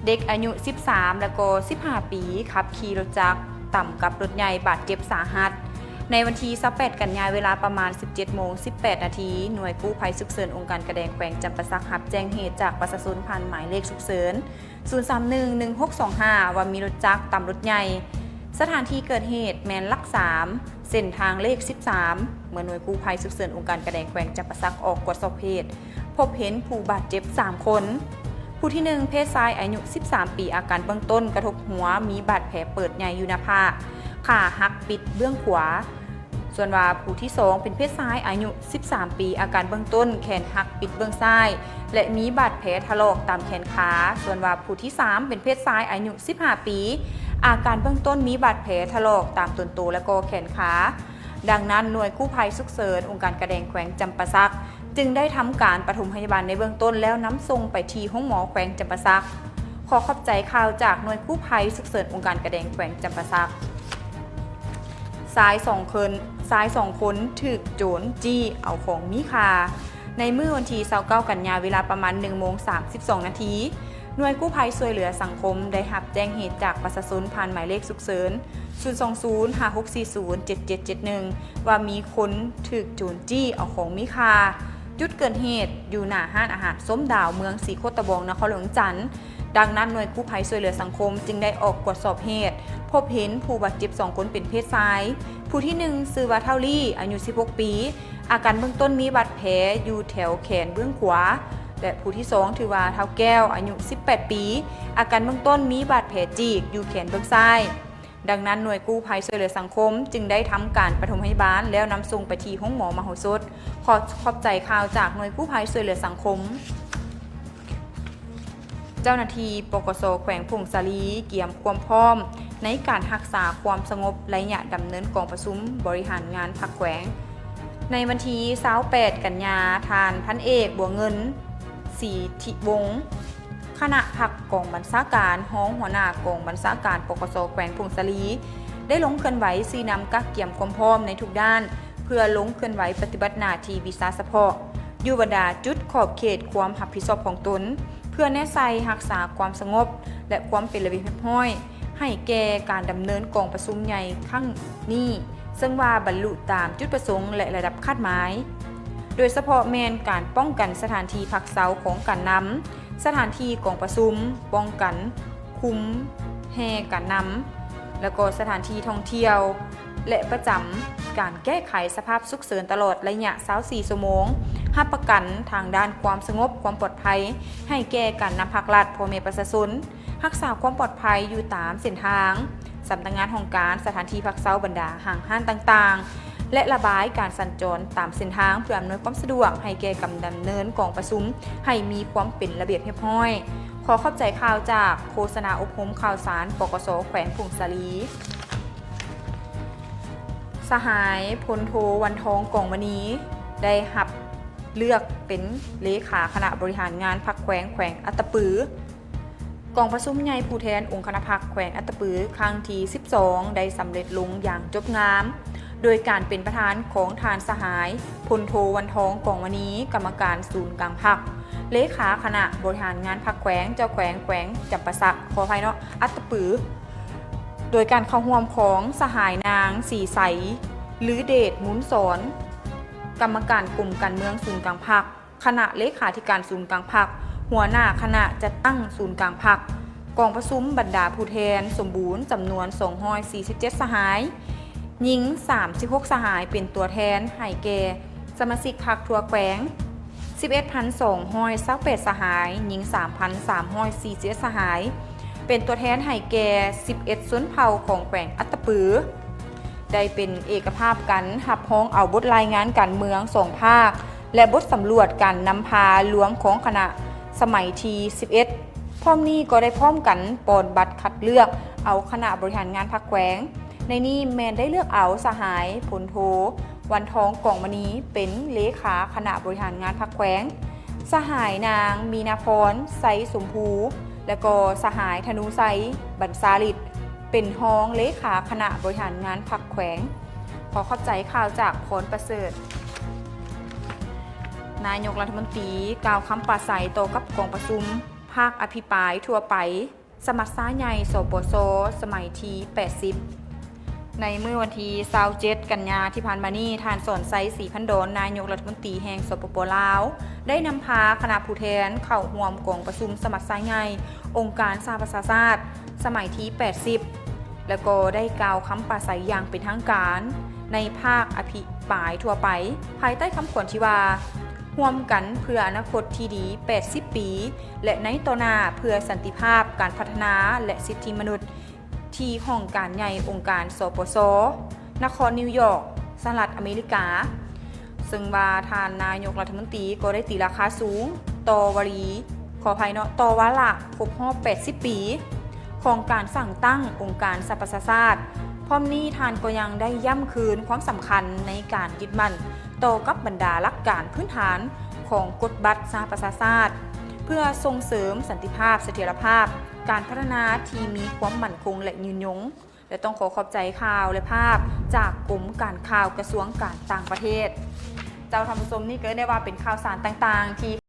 ເດັກອາຍຸສິບສາມ ແລະກໍສິບຫ້າປີ ຂັບຂີ່ລົດຈັກຕຳກັບລົດໃຫຍ່ບາດເຈັບສາຫັດ. ໃນວັນທີຊາວແປດ ກັນຍາ ເວລາປະມານສິບເຈັດໂມງສິບແປດນາທີ ໜ່ວຍກູ້ໄພສຸກເສີນອົງການກະແດງແຂວງຈຳປາສັກ ຮັບແຈ້ງເຫດຈາກປະຊາຊົນຜ່ານໝາຍເລກສຸກເສີນ ສູນສາມໜຶ່ງ ໜຶ່ງຫົກສອງຫ້າ ວ່າມີລົດຈັກຕຳລົດໃຫຍ່. ສະຖານທີ່ເກີດເຫດແມ່ນຫຼັກສາມ ເສັ້ນທາງເລກສິບສາມ. ເມື່ອໜ່ວຍກູ້ໄພສຸກເສີນອົງການກະແດງແຂວງຈຳປາສັກອອກກວດສອບເຫດ, ພົບເຫັນຜູ້ບາດເຈັບສາມຄົນ. ຜູ້ທີໜຶ່ງ ເພດຊາຍ ອາຍຸສິບສາມປີ ອາການເບື້ອງຕົ້ນກະທົບຫົວ, ມີບາດແຜເປີດໃຫຍ່ຢູ່ໜ້າຜາກ, ຂາຫັກປິດເບື້ອງຂວາ. ສ່ວນວ່າຜູ້ທີສອງ ເປັນເພດຊາຍ ອາຍຸສິບສາມປີ ອາການເບື້ອງຕົ້ນແຂນຫັກປິດເບື້ອງຊ້າຍ ແລະ ມີບາດແຜຖະຫຼອກຕາມແຂນຂາ. ສ່ວນວ່າຜູ້ທີສາມ ເປັນເພດຊາຍ ອາຍຸສິບຫ້າປີ ອາການເບື້ອງຕົ້ນມີບາດແຜຖະຫຼອກຕາມຕົນໂຕ ແລະ ກໍແຂນຂາ. ດັ່ງນັ້ນ ໜ່ວຍກູ້ໄພສຸກເສີນອົງການກະແດງແຂວງຈຳປາສັກ ຈຶ່ງໄດ້ທຳການປະຖົມພະຍາບານໃນເບື້ອງຕົ້ນ ແລ້ວນຳສົ່ງໄປທີ່ໂຮງໝໍແຂວງຈຳປາສັກ. ຂໍຂອບໃຈຂ່າວຈາກໜ່ວຍກູ້ໄພສຸກເສີນອົງການກະແດງແຂວງຈຳປາສັກ. ຊາຍສອງຄົນ, ຊາຍສອງຄົນຖືກໂຈນຈີ້ເອົາຂອງມີຄ່າ. ໃນມື້ວັນທີຊາວເກົ້າ ກັນຍາ ເວລາປະມານໜຶ່ງໂມງສາມສິບສອງນາທີ ໜ່ວຍກູ້ໄພຊ່ວຍເຫຼືອສັງຄົມໄດ້ຮັບແຈ້ງເຫດຈາກປະຊາຊົນຜ່ານໝາຍເລກສຸກເສີນ ສູນສອງສູນ ຫ້າຫົກສີ່ສູນ ເຈັດເຈັດເຈັດໜຶ່ງ ວ່າມີຄົນຖືກໂຈນຈີ້ເອົາຂອງມີຄ່າ. ຈຸດເກີດເຫດຢູ່ໜ້າຮ້ານອາຫານຊົມດາວເມືອງສີໂຄດຕະບອງ ນະຄອນຫຼວງວຽງຈັນ. ດັ່ງນັ້ນ ໜ່ວຍກູ້ໄພຊ່ວຍເຫຼືອສັງຄົມຈຶ່ງໄດ້ອອກກວດສອບເຫດ, ພົບເຫັນຜູ້ບາດເຈັບສອງຄົນເປັນເພດຊາຍ. ຜູ້ທີໜຶ່ງ ຊື່ວ່າທ້າວລີ້ ອາຍຸສິບຫົກປີ ອາການເບື້ອງຕົ້ນມີບາດແຜຢູ່ແຖວແຂນເບື້ອງຂວາ ແລະ ຜູ້ທີສອງ ຖືວ່າທ້າວແກ້ວ ອາຍຸສິບແປດປີ ອາການເບື້ອງຕົ້ນມີບາດແຜຈີກຢູ່ແຂນເບື້ອງຊ້າຍ. ດັ່ງນັ້ນ ໜ່ວຍກູ້ໄພຊ່ວຍເຫຼືອສັງຄົມຈຶ່ງໄດ້ທຳການປະຖົມພະຍາບານ ແລ້ວນຳສົ່ງໄປທີ່ໂຮງໝໍມະໂຫສົດ. ຂໍຂອບໃຈຂ່າວຈາກໜ່ວຍກູ້ໄພຊ່ວຍເຫຼືອສັງຄົມ. ເຈົ້າໜ້າທີ່ ປກສ ແຂວງຜົ້ງສາລີ ກຽມຄວາມພ້ອມໃນການຮັກສາຄວາມສະຫງົບໄລຍະດຳເນີນກອງປະຊຸມບໍລິຫານງານພັກແຂວງ. ໃນວັນທີຊາວແປດ ກັນຍາ, ທ່ານພັນເອກ ບົວເງິນ ສີທິວົງ ຄະນະພັກກອງບັນຊາການ, ຮອງຫົວໜ້າກອງບັນຊາການ ປກສ ແຂວງຜົ້ງສາລີ ໄດ້ລົງເຄື່ອນໄຫວຊີ້ນຳກະກຽມຄວາມພ້ອມໃນທຸກດ້ານ ເພື່ອລົງເຄື່ອນໄຫວປະຕິບັດໜ້າທີ່ວິຊາສະເພາະ ຢູ່ບັນດາຈຸດຂອບເຂດຄວາມຮັບຜິດຊອບຂອງຕົນ ເພື່ອແນໃສ່ຮັກສາຄວາມສະຫງົບ ແລະ ຄວາມເປັນລະບຽບຮຽບຮ້ອຍ ໃຫ້ແກ່ການດຳເນີນກອງປະຊຸມໃຫຍ່ຄັ້ງນີ້, ເຊິ່ງວ່າບັນລຸຕາມຈຸດປະສົງ ແລະ ລະດັບຄາດໝາຍ, ໂດຍສະເພາະແມ່ນການປ້ອງກັນສະຖານທີ່ພັກເຊົາຂອງການນຳ, ສະຖານທີ່ກອງປະຊຸມ, ປ້ອງກັນ ຄຸ້ມແຮ່ການນຳ ແລະ ກໍສະຖານທີ່ທ່ອງທ່ຽວ ແລະ ປະຈຳການແກ້ໄຂສະພາບສຸກເສີນຕະຫຼອດໄລຍະຊາວສີ່ຊົ່ວໂມງ, ຮັບປະກັນທາງດ້ານຄວາມສະຫງົບຄວາມປອດໄພໃຫ້ແກ່ການນຳພັກລັດ, ພໍ່ແມ່ປະຊາຊົນ, ຮັກສາຄວາມປອດໄພຢູ່ຕາມເສັ້ນທາງ, ສຳນັກງານຫ້ອງການ, ສະຖານທີ່ພັກເຊົາ, ບັນດາຫ້າງຮ້ານຕ່າງໆ ແລະ ລະບາຍການສັນຈອນຕາມເສັ້ນທາງ ເພື່ອອຳນວຍຄວາມສະດວກໃຫ້ແກ່ການດຳເນີນກອງປະຊຸມໃຫ້ມີຄວາມເປັນລະບຽບຮຽບຮ້ອຍ. ຂໍຂອບໃຈຂ່າວຈາກໂຄສະນາອົບຮົມຂ່າວສານ ປກສ ແຂວງຜົ້ງສາລີ. ສະຫາຍ ພົນໂທ ວັນທອງ ກອງມະນີ ໄດ້ຮັບເລືອກເປັນເລຂາຄະນະບໍລິຫານງານພັກແຂວງ ແຂວງອັດຕະປື. ກອງປະຊຸມໃຫຍ່ຜູ້ແທນອົງຄະນະພັກແຂວງອັດຕະປືຄັ້ງທີສິບສອງ ໄດ້ສຳເລັດລົງຢ່າງຈົບງາມ ໂດຍການເປັນປະທານຂອງທ່ານສະຫາຍ ພົນໂທ ວັນທອງ ກອງມະນີ ກຳມະການສູນກາງພັກ, ເລຂາຄະນະບໍລິຫານງານພັກແຂວງ, ເຈົ້າແຂວງແຂວງຈຳປາສັກ, ຂໍອະໄພເນາະ, ອັດຕະປື, ໂດຍການເຂົ້າຮ່ວມຂອງສະຫາຍນາງ ສີໄຊ ລືເດດ ມູນສອນ, ກຳມະການກົມການເມືອງສູນກາງພັກ, ຄະນະເລຂາທິການສູນກາງພັກ, ຫົວໜ້າຄະນະຈັດຕັ້ງສູນກາງພັກ. ກອງປະຊຸມບັນດາຜູ້ແທນສົມບູນຈຳນວນສອງຮ້ອຍສີ່ສິບເຈັດສະຫາຍ, ຍິງສາມສິບຫົກສະຫາຍເປັນຕົວແທນໃຫ້ແກ່ສະມາຊິກພັກທົ່ວແຂວງ ສິບເອັດພັນສອງຮ້ອຍຊາວແປດສະຫາຍ, ຍິງສາມພັນສາມຮ້ອຍສີ່ສິບເອັດສະຫາຍ ເປັນຕົວແທນໃຫ້ແກ່ສິບເອັດຊົນເຜົ່າຂອງແຂວງອັດຕະປື. ໄດ້ເປັນເອກະພາບກັນຮັບຮອງເອົາບົດລາຍງານການເມືອງສອງພາກ ແລະ ບົດສຳຫຼວດການນຳພາລວມຂອງຄະນະສະໄໝທີສິບເອັດ. ພ້ອມນີ້ກໍໄດ້ພ້ອມກັນປ່ອນບັດຄັດເລືອກເອົາຄະນະບໍລິຫານງານພັກແຂວງ. ໃນນີ້ແມ່ນໄດ້ເລືອກເອົາສະຫາຍ ພົນໂທ ວັນທອງ ກອງມະນີ ເປັນເລຂາຄະນະບໍລິຫານງານພັກແຂວງ, ສະຫາຍນາງ ມີນາພອນ ໄຊສົມພູ ແລະ ກໍສະຫາຍ ທະນູໄຊ ບັນຊາລິດ ເປັນຮອງເລຂາຄະນະບໍລິຫານງານພັກແຂວງ. ຂໍຂອບໃຈຂ່າວຈາກ ພອນປະເສີດ. ນາຍົກລັດຖະມົນຕີກ່າວຄຳປາໄສຕໍ່ກັບກອງປະຊຸມ ພ ພາກອະພິປາຍທົ່ວໄປ ສະມັດຊາໃຫຍ່ ສປຊ ສະໄໝທີແປດສິບ. ໃນມື້ວັນທີຊາວເຈັດ ກັນຍາທີ່ຜ່ານມານີ້, ທ່ານ ສອນໄຊ ສີພັນດອນ ນາຍົກລັດຖະມົນຕີແຫ່ງ ສປປ ລາວ ໄດ້ນຳພາຄະນະຜູ້ແທນເຂົ້າຮ່ວມກອງປະຊຸມສະມັດຊາໃຫຍ່ອົງການສະຫະປະຊາຊາດ ສະໄໝທີແປດສິບ ແລະ ກໍໄດ້ກ່າວຄຳປາໄສຢ່າງເປັນທາງການ ໃນພາກອະພິປາຍທົ່ວໄປ ພາຍໃຕ້ຄຳຂວັນທີ່ວ່າ ຮ່ວມກັນເພື່ອອະນາຄົດທີ່ດີແປດສິບປີ ແລະ ໃນຕໍ່ໜ້າເພື່ອສັນຕິພາບ, ການພັດທະນາ ແລະ ສິດທິມະນຸດ ທີ່ຫ້ອງການໃຫຍ່ອົງການ ສປຊ ນະຄອນນິວຢອກ, ສະຫະລັດອາເມລິກາ. ເຊິ່ງວ່າທ່ານນາຍົກລັດຖະມົນຕີກໍໄດ້ຕີລາຄາສູງຕໍ່ວາລີ, ຂໍອະໄພເນາະ, ຕໍ່ວາລະຄົບຮອບແປດສິບປີຂອງການສ້າງຕັ້ງອົງການສະຫະປະຊາຊາດ. ພ້ອມນີ້ທ່ານກໍຍັງໄດ້ຢ້ຳຄືນຄວາມສຳຄັນໃນການຍຶດໝັ້ນຕໍ່ກັບບັນດາຫຼັກການພື້ນຖານຂອງກົດບັດສະຫະປະຊາຊາດ ເພື່ອສົ່ງເສີມສັນຕິພາບ, ສະຖຽນລະພາບ, ການພັດທະນາທີ່ມີຄວາມໝັ້ນຄົງ ແລະ ຍືນຍົງ. ແລະ ຕ້ອງຂໍຂອບໃຈຂ່າວ ແລະ ພາບຈາກກົມການຂ່າວ ກະຊວງການຕ່າງປະເທດ. ເຈົ້າທ່ານຜູ້ຊົມ, ນີ້ກໍໄດ້ວ່າເປັນຂ່າວສານຕ່າງໆທີ່